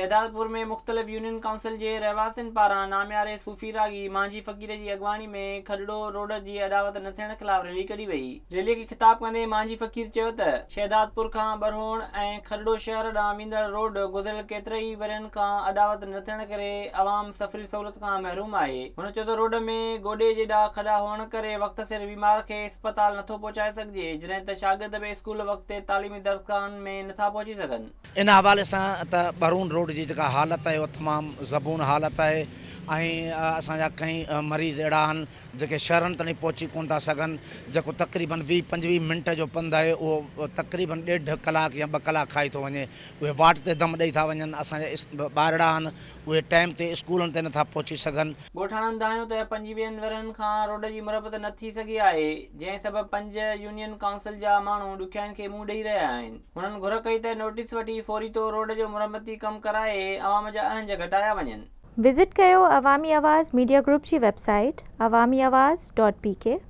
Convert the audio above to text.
شهدادپور ۾ مختلف union council جي رهواسين پاران نامياري صوفي راڳي مانجهي فقير جي اڳواڻي ۾ کڏڙو روڊ جي اڏاوت نه ٿيڻ خلاف ريلي ڪڍي وئي. ريلي کي خطاب ڪندي مانجهي فقير چيو ته شهدادپور کان ٻرهوڻ ۽ کڏڙو شهر ڏانهن ويندڙ روڊ گذريل ڪيترن ئي ورهين کان اڏاوت نه ٿيڻ ڪري عوام سفري سهولت کان محروم آهي. هن چيو ته روڊ ۾ گوڏي جيڏا کڏا هئڻ ڪري وقت سر بيمار کي اسپتال نٿو پهچائي سگهجي جڏهن ته شاگرد به اسڪول وقت تي تعليمي درسگاهن ۾ نٿا پهچي سگهن. ان حوالي سان ته ٻرون روڊ جي جيڪا حالت آهي اها تمام زبون حالت آهي ۽ اسان جا ڪئين مريض اهڙا آهن جيڪي شهرن تائين پهچي ڪونه ٿا سگهن جيڪو تقريبن ويهه پنجويهه منٽ جو پنڌ آهي اهو تقريبن ڏيڍ ڪلاڪ يا ٻه ڪلاڪ کائي ٿو وڃي اهي واٽ تي دم ڏئي ٿا وڃن اسان جا ٻارڙا آهن اهي ٽائيم تي اسڪولن تي نٿا پهچي سگهن. ڳوٺاڻن دانهيو ته پنجويهن ورهين کان روڊ جي مرمت نه ٿي سگهي آهي جنهن سبب پنج يونين ڪائونسل جا ماڻهو ڏکيائين کي منهن ڏئي رهيا آهن. هنن گهر ڪئي ته نوٽيس وٺي فوري طور روڊ جو مرمتي ڪم ڪرائي عوام جا اهنج گهٽايا وڃن. وزٽ ڪيو عوامي آواز ميڊيا گروپ جي website Awami Awaz dot P K.